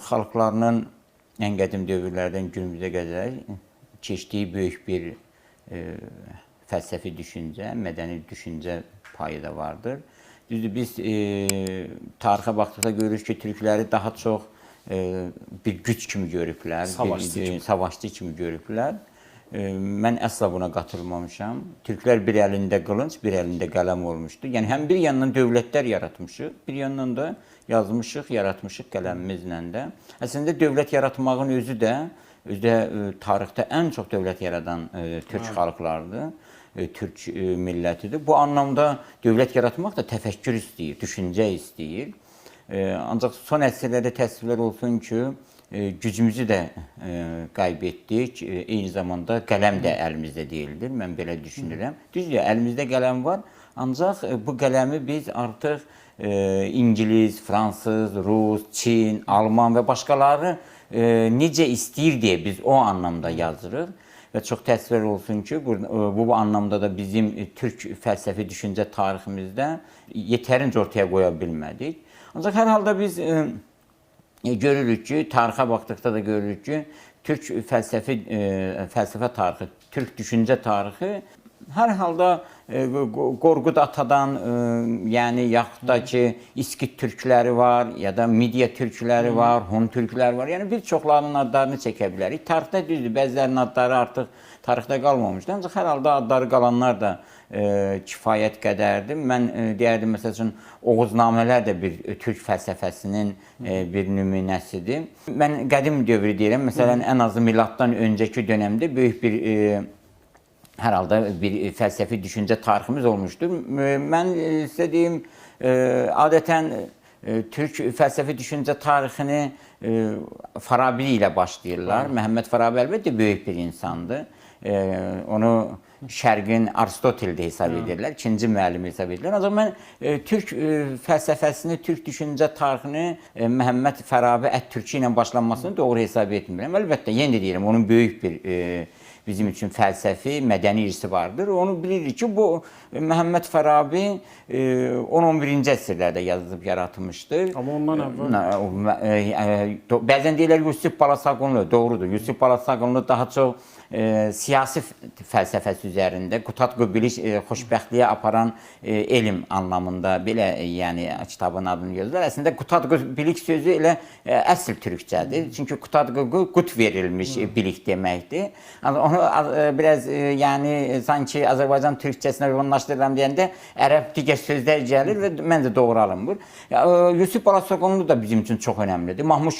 xalqlarının ən qədim dövrlərdən günümüzə qədər keçdiyi böyük bir fəlsəfi düşüncə, mədəni düşüncə payı da vardır. Düzdür, biz tarixə baxdıqda görürük ki, türkləri daha çox bir güc kimi görüblər, savaşçı bir kimi. Savaşçı kimi görüblər. Mən əsla buna qatılmamışam. Türklər bir əlində qılınc, bir əlində qələm olmuşdu. Yəni həm bir yandan dövlətlər yaratmışıq, bir yandan da yazmışıq, yaratmışıq qələmimizlə də. Əslində dövlət yaratmağın özü də tarixdə ən çox dövlət yaradan türk xalqlarıdır, türk millətidir. Bu anlamda dövlət yaratmaq da təfəkkür istəyir, düşüncə istəyir. Ancaq son əsrlərdə təəssüflər olsun ki, gücümüzü də qayb etdik. Eyni zamanda qələm də əlimizdə deyildir. Mən belə düşünürəm. Düzdür, əlimizdə qələm var, ancaq bu qələmi biz artıq İngilis, fransız, rus, Çin, alman və başqaları necə istəyir deyə biz o anlamda yazırıq. Və çox təəssüflər olsun ki, bu anlamda da bizim türk fəlsəfi düşüncə tariximizdə yetərincə ortaya qoya bilmədik. Ancaq hər halda biz görürük ki, tarixə baxdıqda da görürük ki, türk fəlsəfi fəlsəfə tarixi, türk düşüncə tarixi hər halda Qorqud Atadan, yəni yaxud da ki, İskit türkləri var, ya da Midiya türkləri var, Hun türkləri var. Yəni bir çoxlarının adlarını çəkə bilərik. Tarixdə düzdür, bəzilərinin adları artıq tarixdə qalmamışdı. Ancaq hər halda adları qalanlar da kifayət qədərdir. Mən deyərdim, məsəl üçün, Oğuznamələr də bir türk fəlsəfəsinin bir nümunəsidir. Mən qədim dövrü deyirəm, məsələn, ən azı miladdan öncəki dönəmdə böyük bir hər halda bir fəlsəfi düşüncə tariximiz olmuşdur. Mən sizə deyim, adətən türk fəlsəfi düşüncə tarixini Farabi ilə başlayırlar. Məhəmməd Farabi əlbəttə böyük bir insandır. Onu Şərqin Aristotel də hesab edirlər, ikinci müəllimi hesab edirlər. Ancaq mən türk fəlsəfəsini, türk düşüncə tarixini Məhəmməd Farabi Ət-Türki ilə başlanmasını doğru hesab etmirəm. Əlbəttə, yenə də deyirəm, onun böyük bir bizim üçün fəlsəfi, mədəni irsi vardır. Onu bilirik ki, bu Məhəmməd Farabi 10-11-ci əsrlərdə yazılıb yaratmışdır. Amma ondan əvvəl Bəzən deyirlər Yusif Balasaqunlu, doğrudur. Yusif Balasaqunlu daha çox siyasi fəlsəfəsi üzərində Qutadqu Bilik xoşbəxtliyə aparan elm anlamında belə, yəni kitabın adını yazırlar. Əslində Qutadqu Bilik sözü elə əsl türkcədir. Çünki Qutadqu qut verilmiş bilik deməkdir. Yəni onu biraz yəni sanki Azərbaycan türkcəsinə uyğunlaşdırıram deyəndə ərəb digər sözlər gəlir və məncə doğru alınmır. Yusif Balasaqunlu da bizim üçün çox önəmlidir. Mahmud